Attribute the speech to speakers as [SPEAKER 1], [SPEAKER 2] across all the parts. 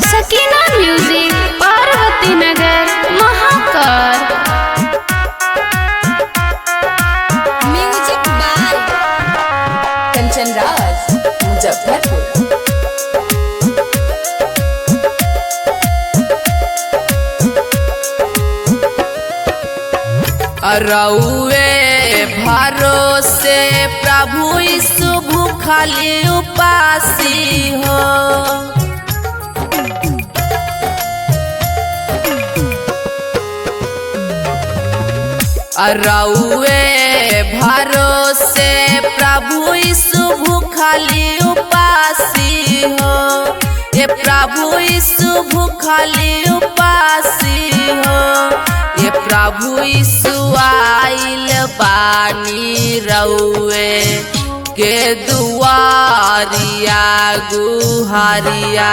[SPEAKER 1] Sakina music Parvati Nagar Mahakal.
[SPEAKER 2] Music by Kanchan Raj Muzaffarpur.
[SPEAKER 3] रउए भरोसे प्रभु यीशु भूखली उपासी हो। रउए भरोसे प्रभु यीशु भूखली उपासी हो। ये प्रभु यीशु भूखली उपासी हो। ये प्रभु यीशु आइल बानी रउए के दुआरिया गुहारिया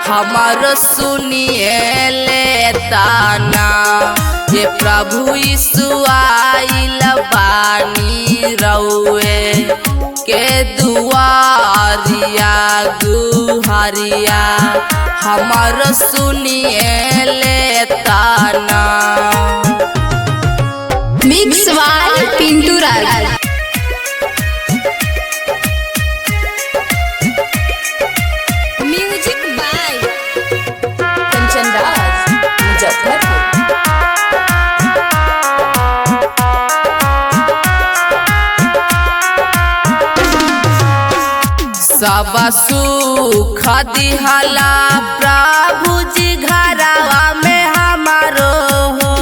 [SPEAKER 3] हमर सुनिए लेता ना। ये प्रभु यीशु आइल बानी रउए के दुआरिया गुहारिया हमर सुनिए लेता ना।
[SPEAKER 2] Mix by Pintu Raj. Music by Kanchan Raj Muzaffarpur.
[SPEAKER 3] सब सुख दिहला प्रभु जी घरवा में हमारो हो।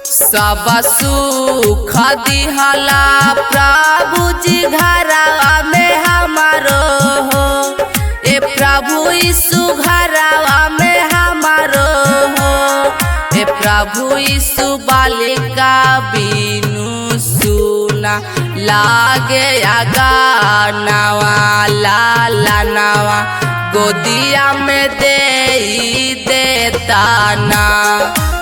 [SPEAKER 3] सब सुख दिहला प्रभु जी घरवा में हमारो हो। ए प्रभु यीशु घरवा में हमारो हो। ए प्रभु यीशु बालिका बिनु सुना लागे गानावा लाला नावा गोदिया में दे देता ना।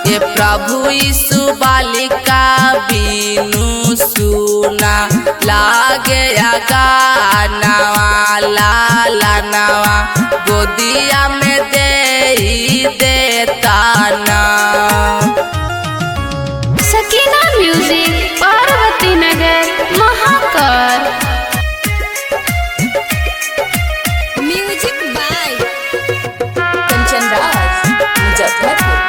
[SPEAKER 3] ये प्रभु यीशु बालिका बिनु सुना लागे गानावा लाला नावा गोदिया में दे देता ना।
[SPEAKER 1] Sakina music Parvati Nagar Mahakal.
[SPEAKER 2] Music by Kanchan Raj Muzaffarpur.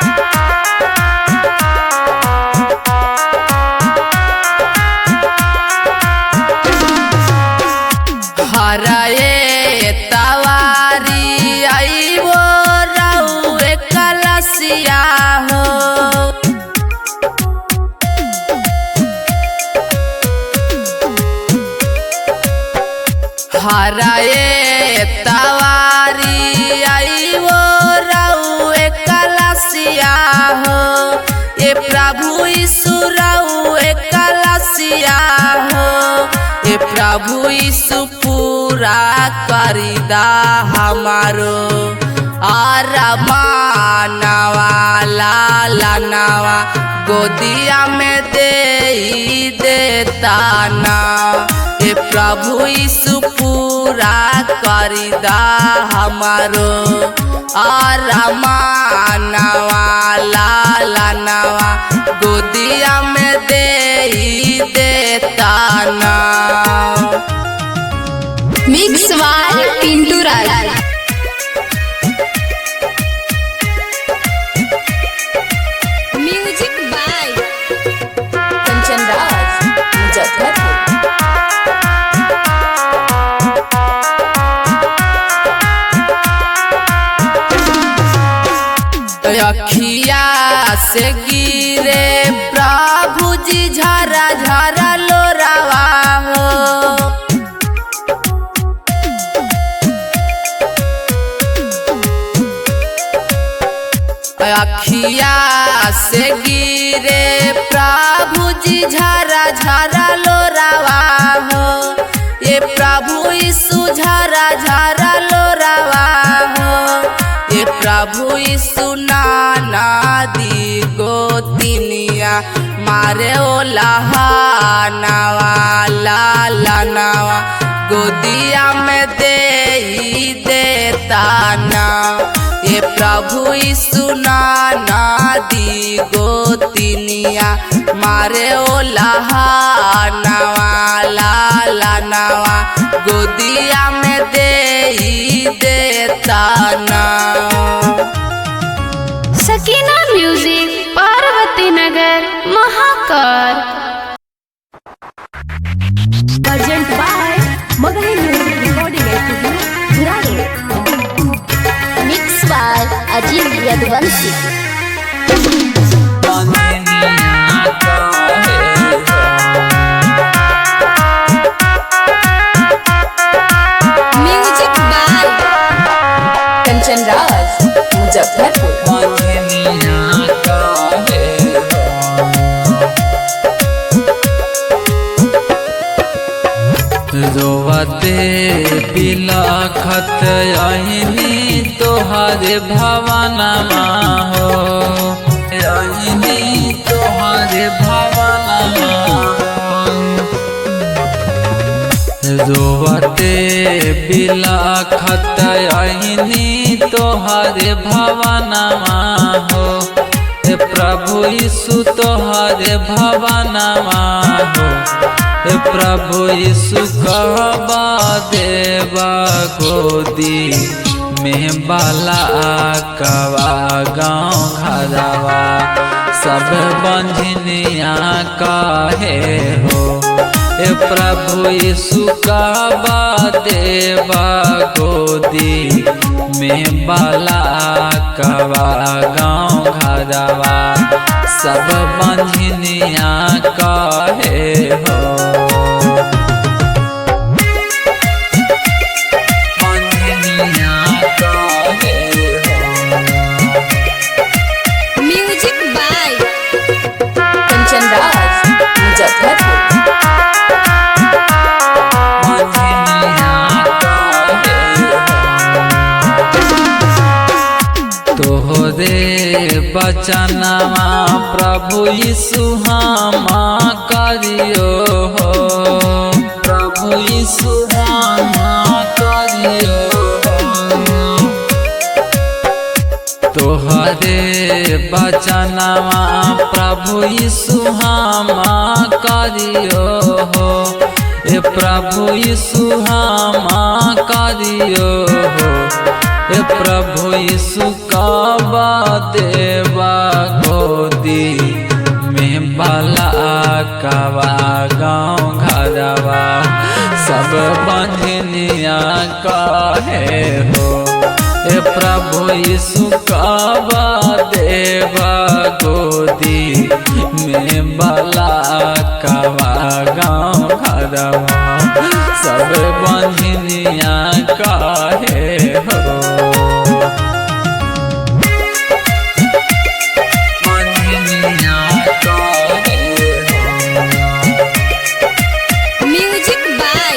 [SPEAKER 3] हराए तवारी आईबो रउए कलसिया हो। हराए तवारी आईबो रउए कलसिया हो। ये प्रभु यीशु रउए कलसिया हो। ये प्रभु यीशु पूरा करिदा हमारो आरमानवा लाला नावा गोदिया में दे देता ना। ये प्रभु यीशु पूरा करिदा हमारो आरमानवा लाला नावा गोदिया में दे देता ना।
[SPEAKER 2] Mix by Pintu Raj. Music by Kanchan Raj Muzaffarpur.
[SPEAKER 3] अखिया से गिरे प्रभु जी झरा झरा लोरावा हो। अखिया से गिरे प्रभु जी झरा झरा लोरावा हो। ए प्रभु यीशु झरा झरा लोरावा हो। ए प्रभु यीशु नाना दी गोतिनिया मारे ओ लहानावा लाला नावा गोदिया में दे देता ना। ए प्रभु यीशु नाना दी गोतिनिया मारे ओ लहानावा लाला नावा गोदिया में दे देता ना।
[SPEAKER 1] Sakina music Parvati Nagar Mahakal.
[SPEAKER 2] Present by Magahi music recording studio Dhurari.
[SPEAKER 4] Mix by Ajit Yaduvanshi.
[SPEAKER 2] Music by Kanchan Raj Muzaffarpur.
[SPEAKER 5] रोवते बिलखत अहिनी तोहरे भवनमा हो, अहिनी तोहरे भवनमा हो। रोवते बिलखत अहिनी तोहरे भवनमा हो, हे प्रभु यीशु तोहरे भवनमा हो। हे प्रभु यीशु कहबा देवा गोदी में बाला कवा गाँव घरवा सब बंझनिया कहे हो। हे प्रभु यीशु कहबा देवा गोदी में बाला कवा गाँव घरवा सब बंझनिया कहे हो। बंझनिया कहे हो।
[SPEAKER 2] Music by Kanchan Raj Muzaffarpur.
[SPEAKER 5] तोहरे बचनवा प्रभु यीशु हमा करियो हो, प्रभु यीशु हमा करियो हो। तोहरे बचनवा प्रभु यीशु हमा करियो हो, ए प्रभु यीशु हमा करियो हो। ए प्रभु यीशु काबा देवा गोदी में बाला कवा गाँव घरवा सब बंझनिया कहे हो। ए प्रभु यीशु काबा देवा गोदी में बाला कवा गाँव घरवा सब बंझनिया कहे हो। बंझनिया कहे हो।
[SPEAKER 2] Music by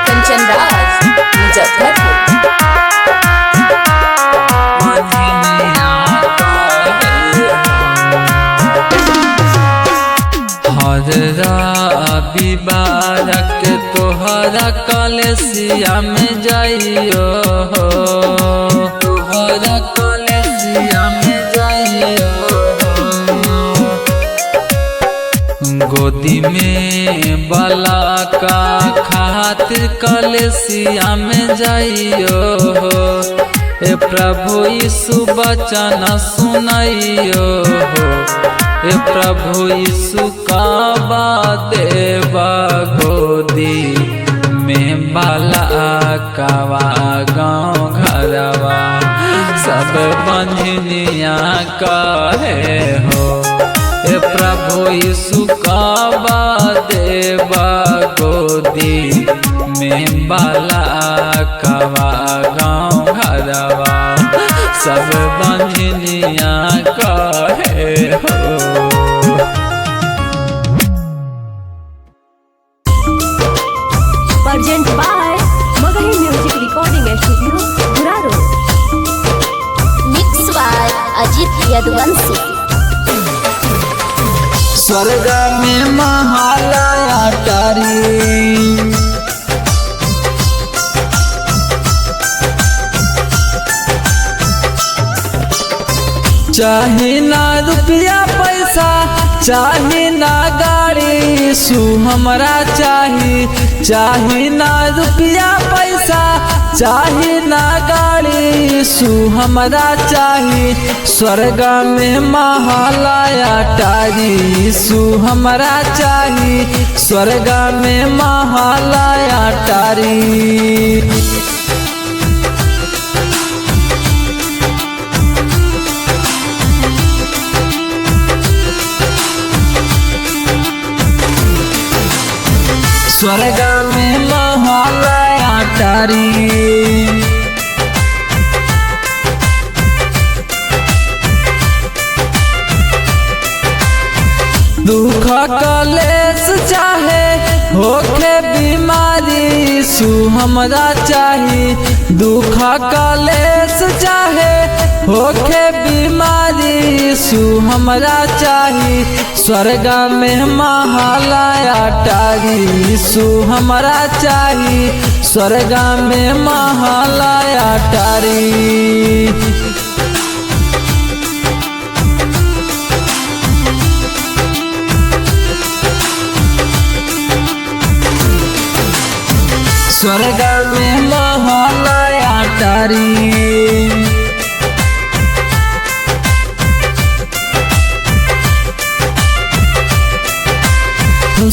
[SPEAKER 2] Kanchan Raj Muzaffarpur.
[SPEAKER 5] हजरा तोहरा कलेसिया में जाइयो हो, तोहरा कलेसिया में जाइयो हो। गोदी में बला का खातिर कलेसिया में जाइयो हो, ए प्रभु यीशु बचन सुनाइयो हो। ए प्रभु यीशु काबा देवा गोदी में बाला कवा गाँव घरवा सब बंझनिया कहे हो। ए प्रभु यीशु काबा देवा गोदी में बाला कवा गाँव घरवा सब बंझनिया कहे हो।
[SPEAKER 4] यदुवंशी।
[SPEAKER 5] स्वर्ग में महालया टारी। चाहे ना रुपया पैसा चाहे ना गाड़ी सु हमरा चाही, चाहे ना रुपया पैसा चाहे ना गाड़ी सु हमरा चाही। स्वर्ग में महालया टारी सु हमरा चाही, स्वर्ग में महालया टारी। स्वर्ग में महालया टारी। दुख कलेश चाहे होखे बीमारी सु हमरा चाही, दुख कलेश चाहे होखे बीमारी सु हमरा चाही। स्वर्ग में महालया टारी सु हमरा चाही, स्वर्ग में महालया टारी। स्वर्ग में महालया टारी।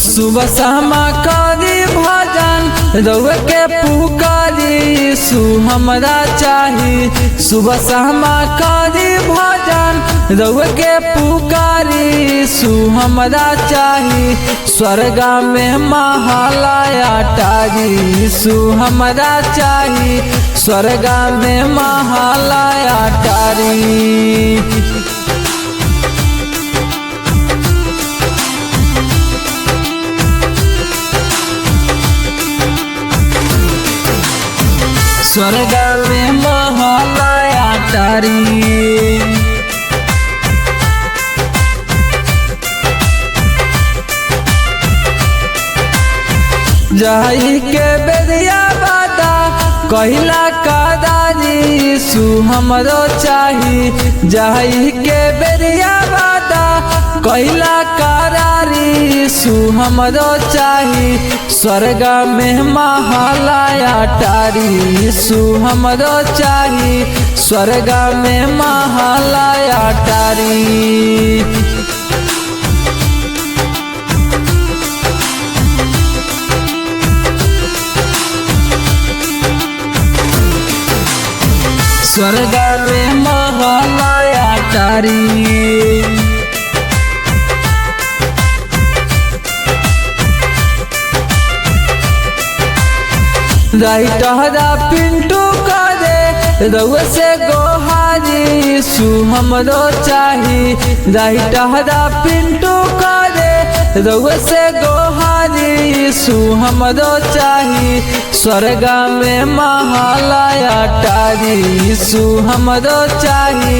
[SPEAKER 5] सुबह शामा करी भजन रउआ के पुकारी सु हमरा चाही, सुबह शामा करी भजन रउआ के पुकारी सु हमरा चाही। स्वर्ग में महालया टारी सु हमरा चाही, स्वर्ग में महालया टारी। स्वर्ग में महालया टारी। जाई के बेरिया बादा कहिला कादारी सु हमरो चाही, जाई के बेरिया बादा कहिला करारी सु हमरो चाही। स्वर्ग में महालया टारी सु हमरो चाही, स्वर्ग में महालया टारी। स्वर्ग में महालया टारी। राइटहरा पिंटू करे रउआ से गोहारी सु हमरो चाही, राइटहरा पिंटू करे रउआ से गोहारी सु हमरो चाही। स्वर्ग में महालया टारी सु हमरो चाही,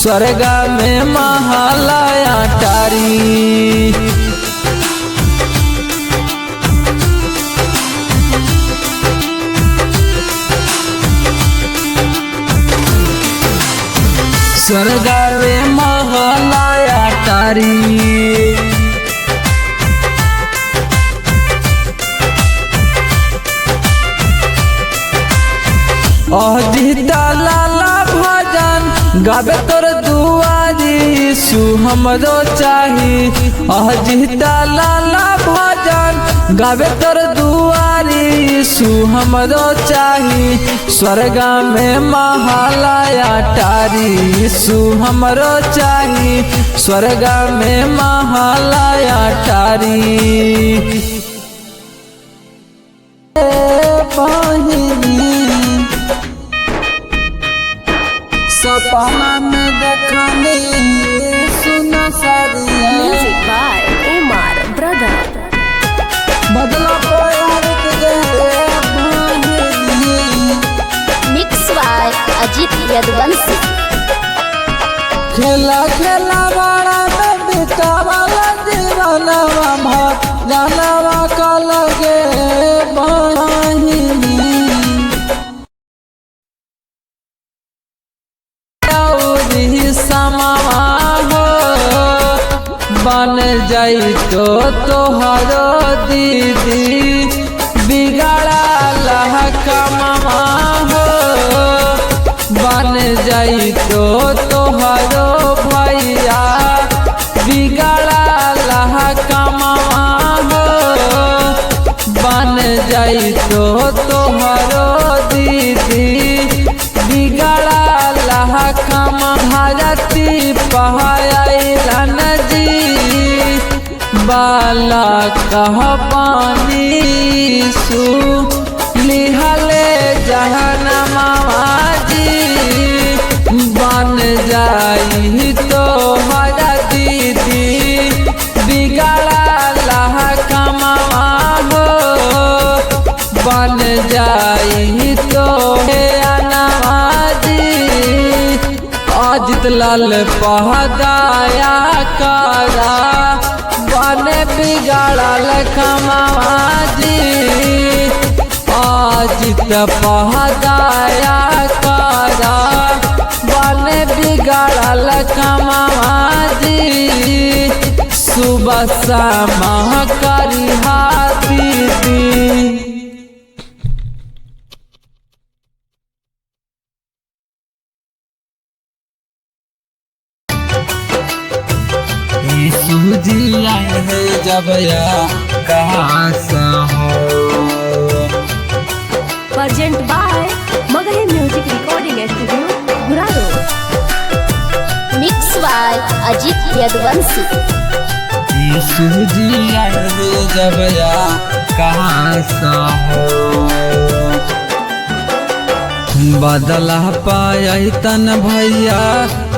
[SPEAKER 5] स्वर्ग में महालया टारी। स्वर्ग में महालया टारी। अजीता लाला भजन गावे तोर दुआरी सु हमरो चाही, अजीता लाला भजन गावे तोर दुआरी सु हमरो चाही। स्वर्ग में महालया टारी सु हमरो चाही, स्वर्ग में महालया टारी। सपना में देखनी सुना सारिया।
[SPEAKER 2] Music by M R brother.
[SPEAKER 5] बदला प्यार के
[SPEAKER 4] मिक्स बाय अजीत यदुवंशी।
[SPEAKER 5] खेला खेला बड़ा में बितावला दीवानवा भजनवा का लगे बहिनी। समावा हो बन जाई तो तोहरो दीदी बिगड़ा लहकमा हो बन जाई तो तोहरो भैया बिगड़ा लहकमा हो बन जाई तो तोहरो दीदी बिगड़ा लहकमा। धरती पहायलन जी बाला कह पानी सु लिहले जहनमा जी बन जाई तो हरा दीदी बिगड़ा लहकमा हो बन जाई तो हे अनवाजी। अजित लाल पहदाया करा बन बिगड़ल खमाजी अजित पहदाया करा बन बिगड़ल खमाजी। सुबह शाम करिहा दीदी। सूजी आए है जब या कहाँ सा हो।
[SPEAKER 2] Present by Magahi music recording studio Guraro.
[SPEAKER 4] Mix by Ajit Yaduvanshi.
[SPEAKER 5] सूजी आए है जब या कहाँ सा हो। बदला पाई तन भैया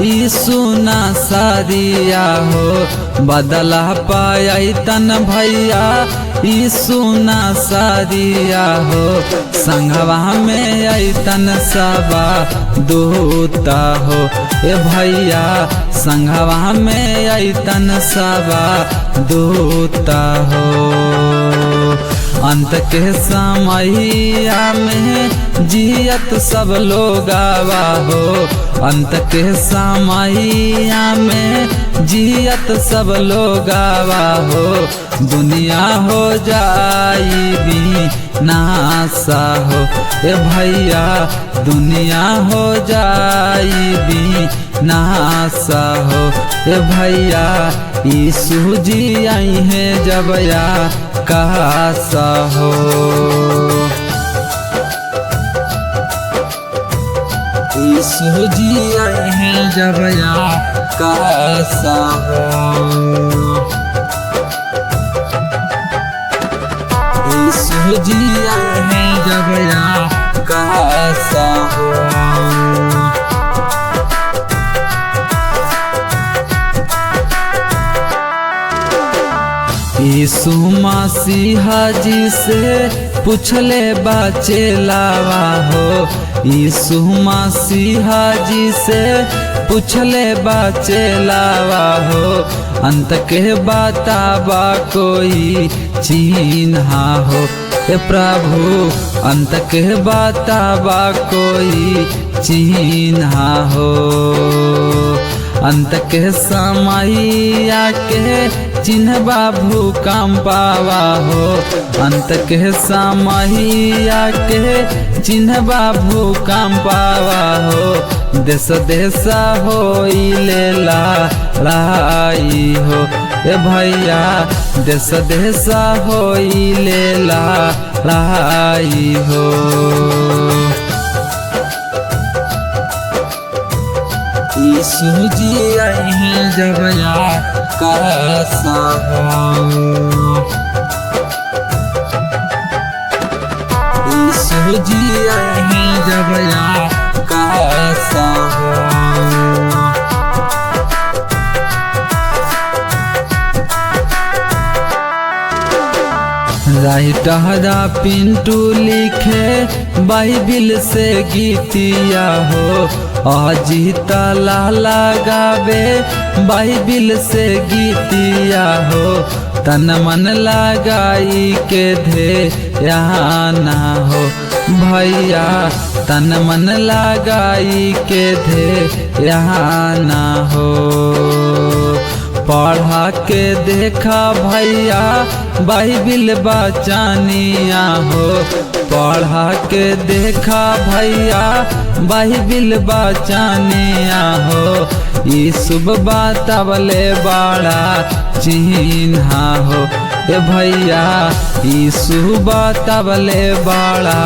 [SPEAKER 5] यीशु ना सारिया हो बदला पाई तन भैया यीशु ना सारिया हो संघवा में अतन सबा दूता हो ए भैया संघवा में अतन सबा दूता हो। अंत के समैया में जियत सब लोग आवा हो अंत के समैया में जियत सब लोग आवा हो दुनिया हो जाई भी नासा हो ए भैया दुनिया हो जाई भी नासा हो ए भैया यीशु जी आई है जब या कहा हो। यीशु जी आई है जब या कहा हो। यीशु जी आई है जब या कहा हो। यीशु मसीहा जी से पूछले बाचे लावा हो यीशु मसीहा जी से पूछले बाचे लावा हो अंत के बताबा कोई चिन्हा हो ए प्रभु अंत के बताबा कोई चिन्हा हो। अंत के समैया के चिन्हबा भूकंपावा हो अंत के समैया के चिन्हबा भूकंपावा हो देश देश हो लेला लड़ाई हो ए भैया देश देश हो लेला लड़ाई हो। यीशु जी आई है जब या कहा हो। यीशु जी आई है जब या कहा हो। राइटहरा पिंटू लिखे बाइबिल से गीतिया हो, अजीत लाला गावे बाइबिल से गीतिया हो। तन मन लगाई के धे यहाँ ना हो भैया, तन मन लगाई के धे यहाँ ना हो। पढ़ा के देखा भैया बाइबिल बचानिया हो, पढ़ा के देखा भैया बाइबिल बचानिया हो। यीशु बतावले बड़ा चिन्हा हो, ए भैया यीशु बतावले बड़ा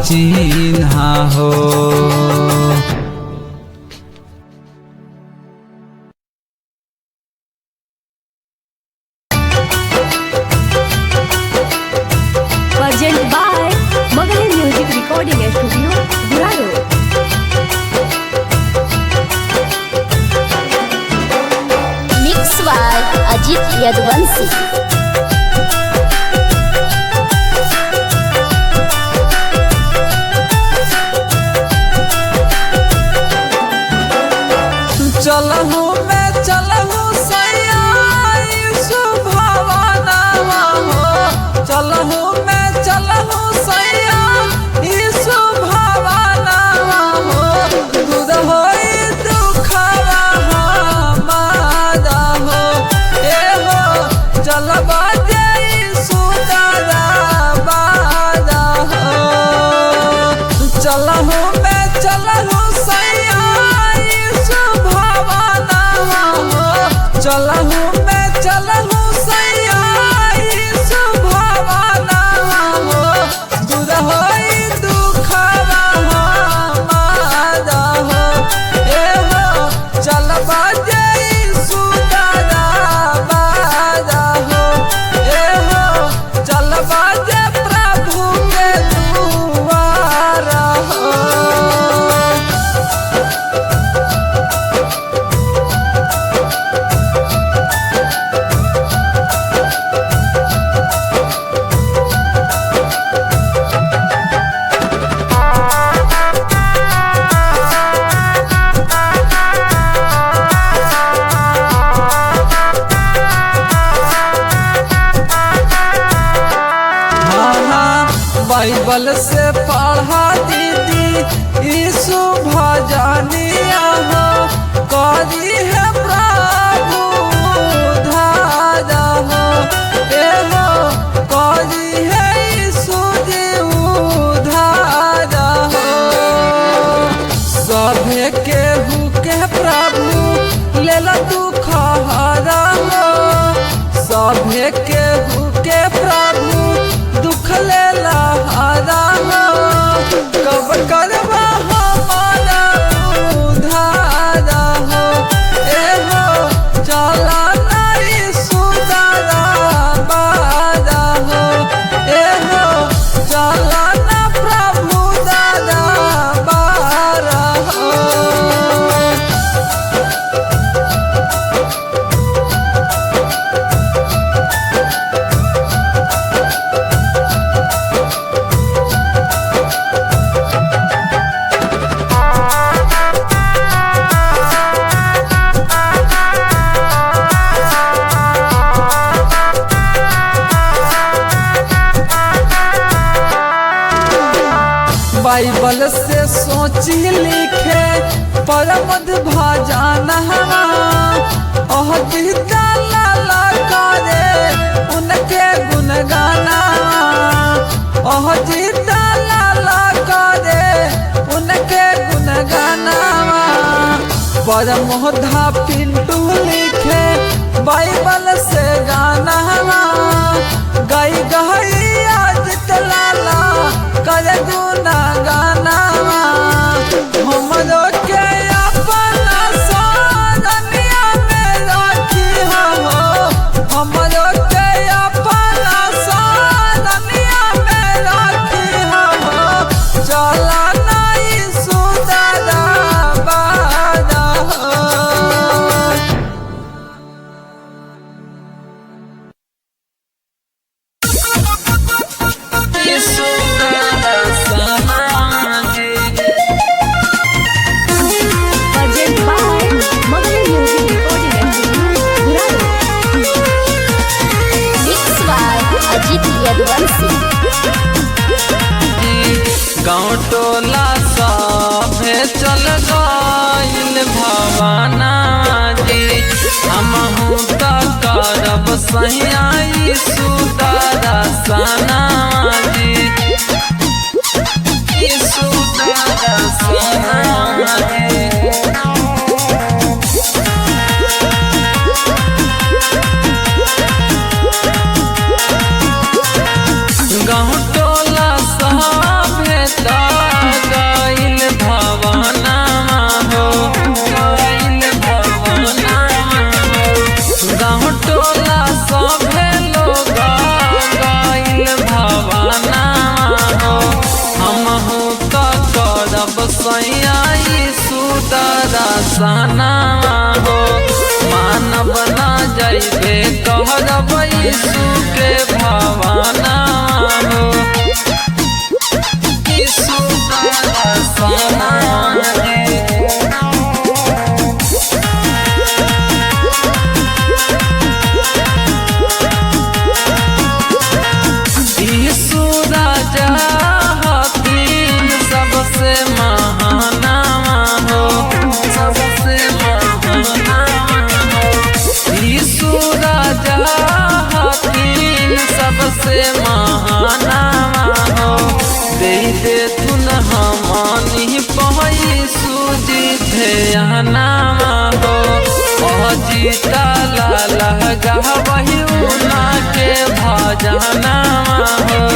[SPEAKER 5] चिन्हा हो।
[SPEAKER 2] Present by Magahi music recording studio Guraro.
[SPEAKER 4] Mix by Ajit Yaduvanshi.
[SPEAKER 5] चलहु मैं चलहु सैया यीशु भवनवा हो, चलहु मैं चलहु सैया यीशु भवनवा हो। दूर होई दुखवा हमारा हो, ए हो चलबा जे यीशु दरबारा हो। चलहु मैं चलहु सैया यीशु भवनवा हो, चलहु मैं चलहु सैया यीशु भवनवा हो। दूर होई दुखवा हमारा हो, ए हो चलबा जे यीशु दरबारा हो, ए हो चलबा जे प्रभु के दुआर हो। हाँ, बाइबल से पढ़ा दीदी यीशु भजनिया हो, करी है प्रभु उद्धार हो, ए हो करी है यीशु जी उद्धार हो। सभे केहू के प्रभु लेल दुख हरा हो, सभे केहू के प्रभु दुख लेला हरा हो। कब करबा हमारा उद्धार हो, ए हो चला ना यीशु दरबारा हो, ए हो चला ना प्रभु दरबारा हो। बाइबल से सोची लिखे परमद भजन ओह लाला करे उनके गुण गाना, ओह लाला करे उनके गुण गाना। परमोधा पिंटू लिखे बाइबल से गाना, गाई गई आज लाला कर गुना गाना। हमरो के अपना शरणिया में राखी हो, हमरो के अपना शरणिया में राखी हो। चला ना यीशु दरबारा हो।
[SPEAKER 3] Thank
[SPEAKER 5] गाँव टोला सभे चल गइल भवाना जी। हमहू त करब सैया यीशु दरसना जी, यीशु दरसना जी। गाँव टोला सभे त गइल भवना हो, गइल भवना हो। गाँव टोला सभे लोग गइल भवना हो। हमहू त करब सैया यीशु दरसना हो। मानव ना जइबे कहब यीशु के भवना हो, यीशु दरसना जी। यीशु राजा हथिन सबसे महाना हो, सबसे महाना हो। यीशु राजा हथिन सबसे महाना हो। दे दे तुन हमनी पह यीशु जी ध्याना हो। अजीता लाल गावही उना के भजना हो।